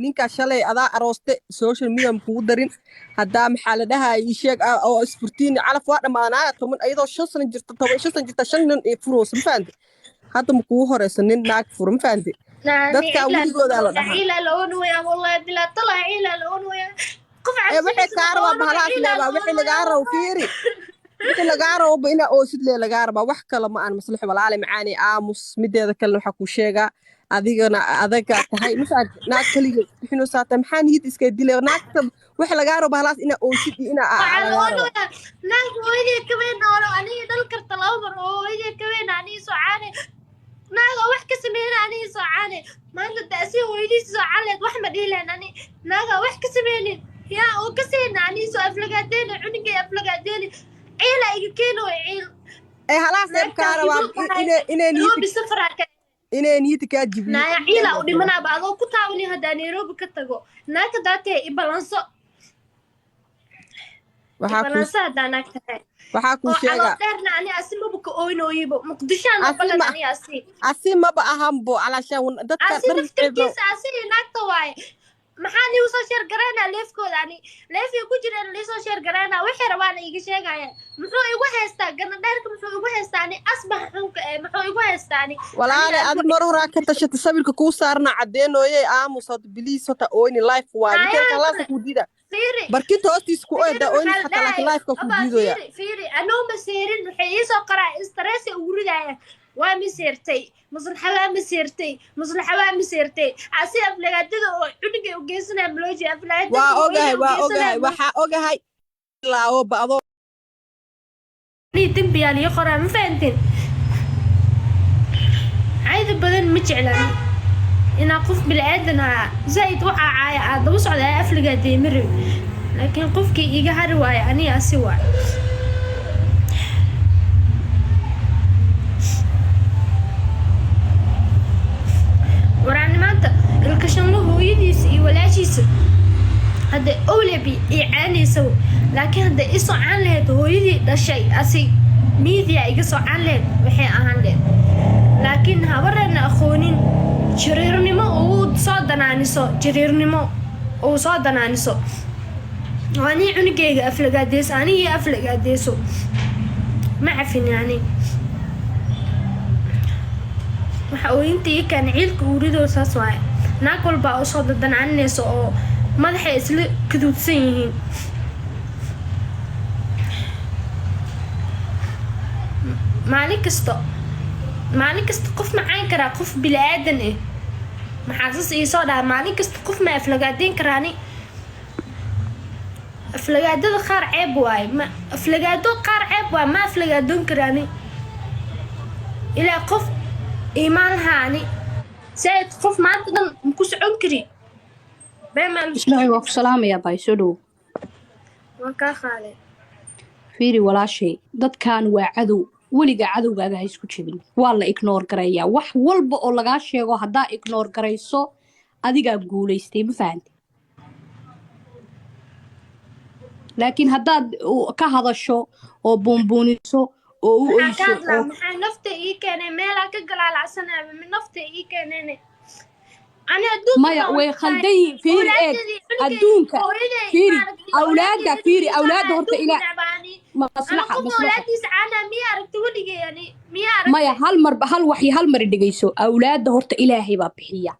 Ninkaa shalay adaa arooste, social media ma kugu darin. Haddaa maxaa la dhahaa, ii sheeg oo isfurtiin, calaf waa dhammaanaya. 10 iyadoo 5 sano jirta, 15 sano jirta, shan nin ee furoosa, ma fahanti? Hadda ma kugu horeysa nin naag furo, ma fahanti? Dadkaa weligoodaa la dhahaa. Ciila la oonaya, wallahi bilaa tala, ciila la oonaya qof. Ee waxay kaa rabaa bahalahaas leebaa, wixii lagaa rabo, fiiri, wixii lagaa rabo inaa oosid lee lagaa rabaa, wax kale ma aan. Maslaxo walaale macaani, aamus. Mideeda kalena waxaa kuu sheegaa, adigana adagaa tahay, ma fahanti? Naag kaligeed bixinaysaa tahay, maxaa niyad iska dilay? Naagta waxa lagaa rabo bahalahaas inaa oosid iyo inaa waxaa la lagaa rabo. Oonaya naag hooyadii ka weyn oo aniga dhal karta laba mar oo hooyadii ka weyn aniga soo caane, naag oo wax ka sameyna aniga soo caane. Maanta da asi hooyadiisa soo caaleed wax ma dhihi lahayn. Ani naaga wax ka sameynin yaa oo ka seyna aniga soo aflagaadeeni, cunugay aflagaadeeni, ciila iga keeno ciil. Ee halahaas ee kaa rabaa inay niyad Nairobi safaraa ka inay niyadda kaa jibiyo. Naaya ciila u dhimanaaba adoo ku taawani haddaa Nairobi ka tago. Naagta daatee ibalanso. Waxaa kuu Ibalanso haddaa naag tahay waxaa kuu oo caloo sheegaa dheerna ani asi maba ka ooynooyibo Muqdishoana Asi balan ma ani asi asi maba ahanbo calaashaan dadka asi dhan naftirkiisa asi naagta waaye. Maxaa niigu soo sheer garaynaa leefkooda? Ani leefay ku jireen liisoo sheer garaynaa, waxay rabaana iiga sheegayaan. Muxuu igu haystaa gana dheerka? Muxuu igu haystaa ani asbax xunka ee? Muxuu igu haystaa ani? Walaale, adi mar horaa ka tashatay, sawirka kuu saarna caddeenooye. Aamus hota, biliis hota, oyni life waaye. Mideeda halaasa kuu diida Fiiri. Barkinta hoostiisa ku oyda Fiiri, oyni maxaa la xataa, laakiin dhahay? lifeka kuu Abaa, diidoya. Fiiri, fiiri, anuu maseerin. Waxay iisoo qoraa stress ugu ridaaya. Waa maseertay Maslaxa, waa maseertay Maslaxa, waa maseertay. Asi aflagaadada oo cunugay u geysanaya malooji aflagaadada Waa hooyaday ogahay, u waa geysanaya. ogahay, waxaa ogahay laawo ba'do. Dembiyaa lii qoraa, ma fahanteen? Cayda badan ma jeclan inaa qof bili-aadan ah zaa'id u caacaaya aad daba socda aa aflagaadee ma rabi, laakiin qofkii iga hari waayo aniga asi waay. Waraani maanta ilkashanlo hooyadiisa iyo walaashiisa hadda owlebi ii caanaysa, laakiin hadday i soo caan lahayd hooyadii dhashay asi media iga soo caan lahayd waxay ahaan lahayd, laakiin habareedna aqoonin jariirnimo ugu soo danaaniso, jariirnimo ugu soo danaaniso. Waa nii cunugayga aflagaadeyso, anigii aflagaadeyso ma cafin. Yani waxa ooyinta ii keena ciilka uuridoo saas waaye. Naag walbaa usoo dadanaaninaysa oo madaxay isla kaduudsan yihiin. Maalin kasta, maalin kasta qof macaan karaa, qof bili-aadan ah maxaa sas iisoo dhaha? Maalin kasta qof ma aflagaadeyn karaani. Aflagaadada qaar ceeb waaye, ma aflagaado qaar ceeb waaye, ma aflagaadoon karaani ilaa qof iimaan lahaani zaaid. Qof maanta dhan ma ku socon kari been maa. Ismaaciil, waa ku salaamayaa, baay, soo dhowow. Waan kaa qaaday. Fiiri walaashay, dadkan waa cadow. Weligaa cadowgaaga ha isku jebin. Waa la ignoor garayaa wax walba oo lagaa sheego. Haddaa ignoor garayso, adigaa guulaystay, ma fahanti? Laakiin haddaad ka hadasho oo buunbuuniso oo u Maxaa ka oyso hadlaa? Oo Maxaa nafta ii keenay meelaa ka galaalacsanaya nafta ii keeneen ani adduunka Maya, baan way wax khaldan yihiin. Fiiri, eeg adduunka, fiiri awlaadda, fiiri awlaadda horta ilaa maslaxa maslaxa maslaxa. Awlaadiisa caanaa miya aragta weligay? Yani miya aragtay? Maya, hal marba hal waxyo hal mar dhegeyso. Awlaadda horta Ilaahay baa bixiya,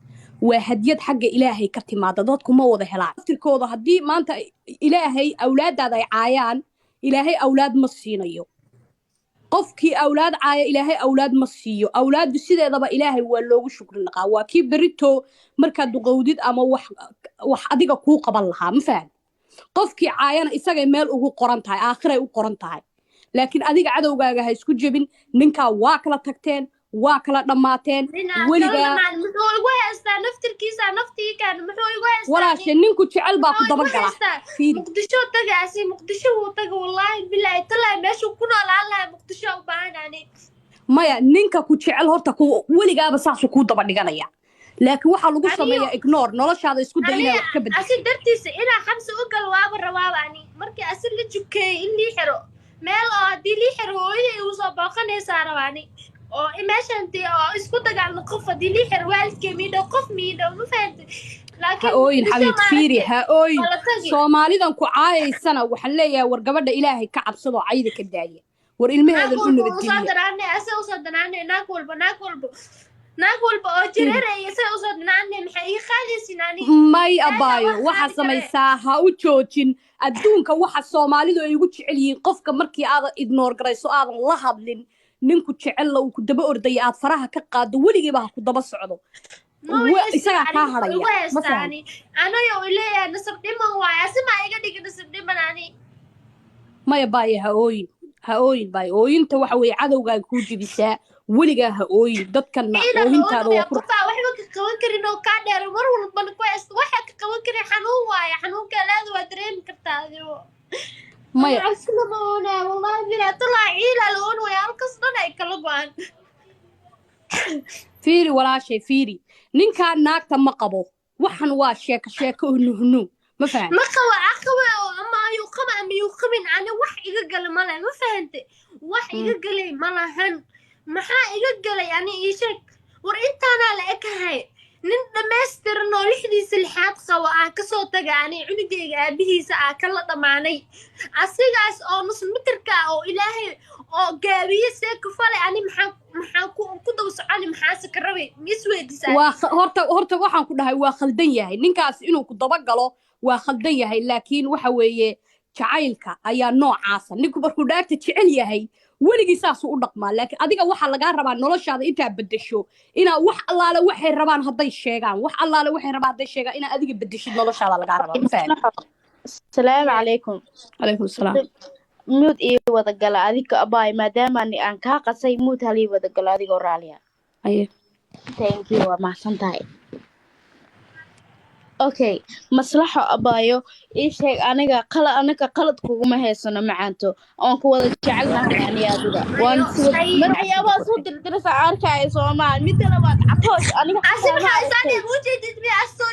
waa hadiyad xagga Ilaahay ka timaada. Dadku ma wada helaan tirkooda. Haddii maanta Ilaahay awlaaddaada ay caayaan, Ilaahay awlaad ma siinayo. Qofkii awlaad caaya Ilaahay awlaad ma siiyo. Awlaaddu sideedaba Ilaahay waa loogu shukri naqaa, waa kii berito markaad duqowdid ama wax wax adiga kuu qaban lahaa, ma fahan? Qofkii caayana isagay meel ugu qoran tahay, aakhiray u qoran tahay. Laakiin adiga cadowgaaga ha isku jebin. Ninkaa waa kala tagteen, waa kala dhammaateen. Ninaa kala weligaa dhamaan muxuu igu haystaa? Naftirkiisa naftii kaan muxuu igu haystaa? Walaashe, ninku jecel baa ku Muxuu igu dabagala. haystaa? Fiiri. Muqdisho tagaasi, Muqdisho wuu taga, wallaahi bilaahi talaahi meeshuu ku noolaan lahaa Muqdisho u baahan ani. Maya, ninka ku jecel horta ku weligaaba saasuu kuu daba dhiganaya, laakiin waxaa lagu sameeyaa ignore. Noloshaada isku day inaa wax ka Aniga bedesho. Asi dartiisa inaa xabsi u gal waaba rabaaba ani. Markii asi la jukeeyey in lii xiro meel oo haddii lii xiro hooyada igu soo booqanaysaa rabaani oo meeshan dee oo isku dagaalno. Qof haddii lii xiro waalidkay miidhow, qof miidhow, ma fahantay? Laakiin Ha ooyin Muqdisho xabiib, fiiri, maaragtay ha ooyin. waa la tagi. Soomaalidan ku caayaysana waxaan leeyahay, war gabadha Ilaahay ka cabsado, cayda ka daaya, war Naag ilmaheedan u walba usoo nabadgeliya. danaanay, ase usoo danaanay, naag walba, naag walba, naag walba oo jireeraya se usoo danaanay. Maxay ii qaadaysin ani? May Meesha abaayo, wax waxaa qaadi karee. samaysaa, ha u joojin. Adduunka waxa Soomaalidu ay ugu jecel yihiin qofka markii aadan ignore garayso, aadan la hadlin, ninku jecella uu ku daba ordaya, aad faraha ka qaado, weligiiba ha ku daba socdo. Ma wayeysin Isagaa kaa ani hadhaya, igu ma haystaa fahan? Ani anaga uu leeyahay nasab dhiman waaye, ase maa iga dhigi nasab dhiman ani? Maya baayo, ha ooyin, ha ooyin baayo. Ooyinta waxa weeye cadowgaaga kuu jebisaa. Weligaa ha ooyin, dadkanna Ciidan ooyintaada oonaya waa ku qofaa waxba ka qaban karin oo kaa dheer mar walbana ku haysto, waxa ka qaban karin xanuun waaye. Xanuunka laada waa dareemi kartaa adigo. Maya. Cabsi lama oonaya, wallahi bilaa talaa, ciilaa la oon waya, halkas dhan ay kala go-an. Fiiri walaashay, fiiri, ninkaan naagta ma qabo. Waxan waa sheeko sheeko oo nuhnu, ma fahan? Ma qabo, aqaba oo ama ayuu qaba ama yuu qabin, ani wax iga gala ma lahan, ma fahante? Wax iga galay ma lahan. Maxaa iga galay ani? Ii sheeg. War intaanaa la ekahay, nin dhammaystiran oo lixdiisa lixaad qabo ah kasoo taga, ani cunugayga aabihiisa ah kala dhammaanay, asigaas oo nus mitirka ah oo Ilaahay oo gaabiye, see ku falay ani? Maxaa ku daba soconi? Maxaase ka rabay? Ma isweydiisaa? Waa horta waxaan ku dhahay, waa khaldan yahay ninkaas inuu ku dabagalo, waa khaldan yahay. Laakiin waxa weeye jacaylka ayaa noocaasa. Ninku markuu dhaagta jecel yahay weligii saasuu u dhaqmaa. Laakiin adiga waxaa lagaa rabaa noloshaada intaa bedesho, inaa wax allaale waxay rabaan hadday sheegaan, wax allaale waxay rabaan hadday sheegaan, inaa adiga bedeshid noloshaada lagaa rabaa, ma fahan? Asalaamu calaykum. Calaykum asalaam. Mute ii wada gala adiga abaay, maadaama aan kaa qasay, mute halii wada galo adigoo raaliya. Aye. Thank you, waa mahadsan tahay. Okay, Maslaxo abaayo, ii sheeg aniga qala anaga qalad kuguma haysano, macaanto, oon ku wada jecelnahay ani adiga, waan si wada mar waxyaabaha soo dirdirasa arkaya Soomaal. Midda labaad, Catoosh, aniga Asi xataa ma maxaa aragtay isaan ujeedid miya asoo?